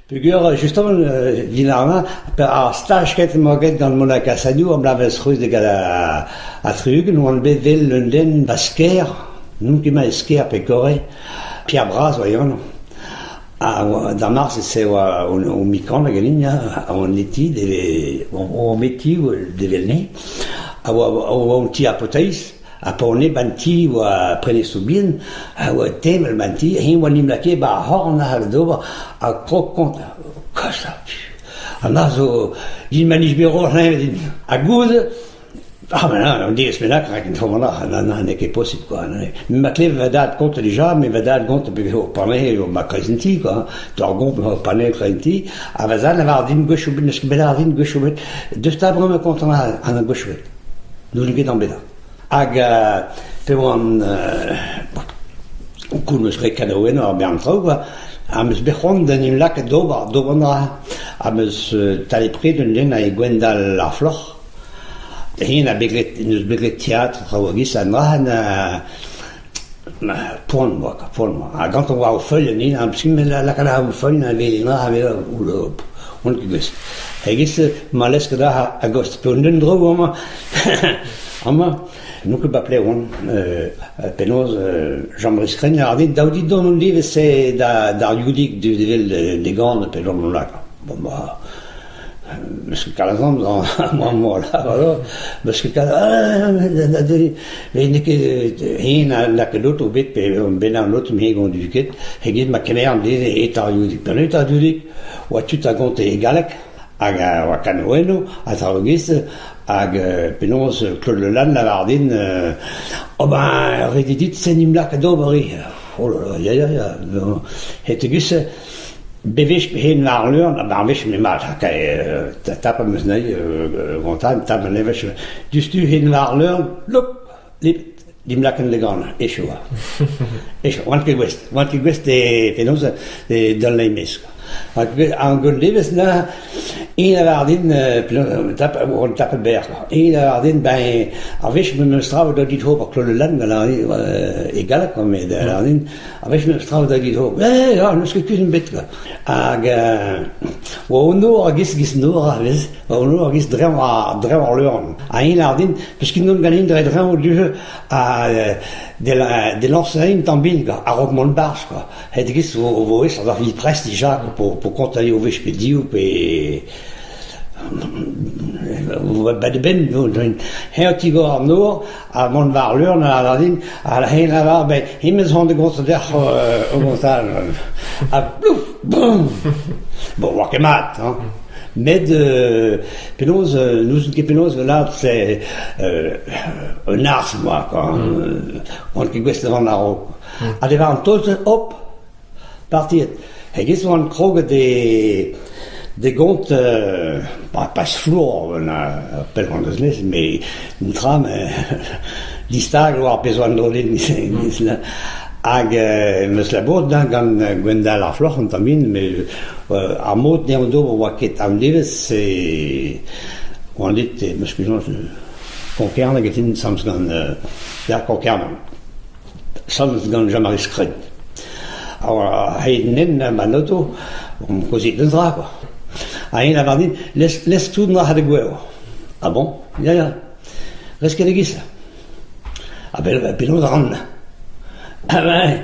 Peogwir justement din ar ar staj kentañ 'moa graet gant Mona Cassagnou am bloavezh c'hwezek ha tri-ugent oan bet 'vel un den 'ba Skaer, n'on ket mat e Skaer pe Gorre, Pierre Bras 'oa e anv. Ha d'ar mare-se oa o mikanañ ganin ya, oan e ti oan e ti devel-ne, a oa un ti ar poteiz. Ha pa oan 'ba 'n ti oa prenestroù bihan, a oa teñval 'ba 'n ti, eñ oa 'n em lakaet 'ba ar c'horn aze d'ober ha krog kont, kosa an dra zo din ma nij bet roet hleñvet din. Ha goude, ah ben un devezh bennak rak an traoù mañ n'eo ket posubl quoi. Ma klev va dad kontañ dija, met va dad gontañ peogwir panez eo ma kreiz an ti quoi, d'ar gont panez kreiz an ti, ha va zad lavar din gwech ebet n'eus ket bet lâret din gwech ebet, deus 'ta bremañ kontañ an gwech ebet. N'ouzon ket tamm ebet. Hag pe oan koulz 'meus graet kanaouennoù ar bern traoù kwa, am eus bet c'hoant d'en em lakaat d'ober, d'ober an dra. Am eus talepred un den a Gwendal ar Floc'h. Hen a bet graet, en deus bet graet teatr traoù a-giz an dra poan 'oa kwa, poan 'oa. Ha gantañ 'oa o feuilh an hini, parce que me lakaat a ra o feuilh a dra on ket gouest. E-giz ma lesk da a-gost. Pe un dro amañ, amañ, n'on ket ba plev on, penaos Jean-Maurice Krenn a dit daou dit dont on divez-se d'ar Youdig evel de gan pe on lak. Bon bah, Meus ket kalz amzer amañ alors, meus ket kalz n'eo ket hen a lakaet oto bet pe bennak an auto m'he gondu ket e-giz ma kemeran dezhe eta Youdig. Penaos eta Youdig oa tud a gonte e galleg hag a oa kanoennoù ha traoù e-giz hag penaos Claude Le Lann lavar din oh ben ret eo dit seniñ lakaat d'ober ivez. Oh là là, ya ya ya. E-giz Bewech hen ar leur, ar wech m'emañ tap am eus anezhi gantañ, tap an evaj. Diouzhtu hen war ar leur, lop, lip, dimp lakaat da ganañ, echu oa. Echu, oan ket gouest. Oan ket gouest e penaos d'al lein-maez. An gwall devezh neuze, eñ lavar din, tap, on tapet berr. Eñ lavar din, ben, ar wech memes tra da dit ober Claude Le Lann, e galleg, met lavar din, A-wech memes tra da git Eh, ya, n'eus ket kudenn bet kwa. Hag oa un nor a giz giz nor a vez, oa un nor a giz dreñv ar dreñv ar leurenn. Ha eñ lâr din, peus ket dont ganin dre dreñv du-se ha de lañsañ un tamm bihan kwa, a-raok mont 'barzh kwa. Het giz vo vo aes ar vi prest dija pour kontañ ur wech pe div pe Ba de benn eñ tigor an nor ha mont war leur a lavar din ha heñ lavar ben hennezh on da gomz deoc'h o gontal ha plouf boum bon oa ket mat hein met penaos n'ouzon ket penaos lâret c'est un arz moa quoi oan ket gouest da vont a-raok ha diwar an taol-se hop Partiet. E-giz oan kroget e de gont pas flour na pell oan deus lezet met un tra distag oa ar pezh oa en-dro din hag em eus labouret da gant Gwendal ar Floc'h un tamm met ar mod dezhañ d'ober oa ket an devezh e oan dit em eus ket soñj Konk-Kerne ganin sañs gant ya Konk-Kerne. Sañs gant Jean-Marie Skred. A-hed nen ma noto, on kaozeet un dra quoi. Ha eñ lavar din, les, les tout an dra da gouezhañ. Ah bon? Ya, ya. Rez ket e-giz. Ha ben, penaos a ran? Ah ben,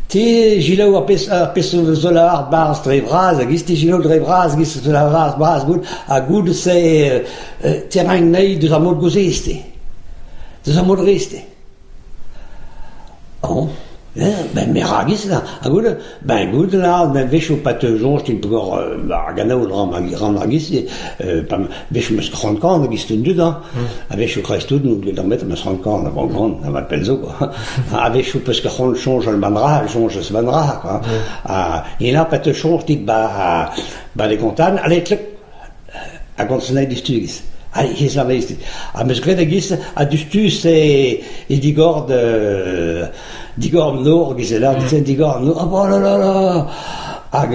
te gilaou ar pezh ar pezh zo lavar barzh dre vras, hag te gilaou dre vras, giz zo lavar bras goud, ha goud se terrain nei deus ar mod gozez te. Deus ar mod rez te. Oh, ben me ra giz là. Ha goude, ben goude là, ben wechoù pa teu soñj din peogwir ar ganaouenn ran ar giz-se, pa wechoù 'meus c'hoant kan a giz an dud hañ, a-wechoù dreist-tout n'on ket dormet 'meus c'hoant kan a grand a pell zo quoi. A-wechoù 'peus ket c'hoant soñjal ban dra, soñj eus ban dra quoi. Ha ena pa teu soñj dit ba ba de gontan, allez klek, a gonsenait diouzhtu e-giz. Ha he anavezet. Ha 'meus graet e-giz ha diouzhtu se e digor digor an nor e-giz e lâr digor an nor, oh là là là! Hag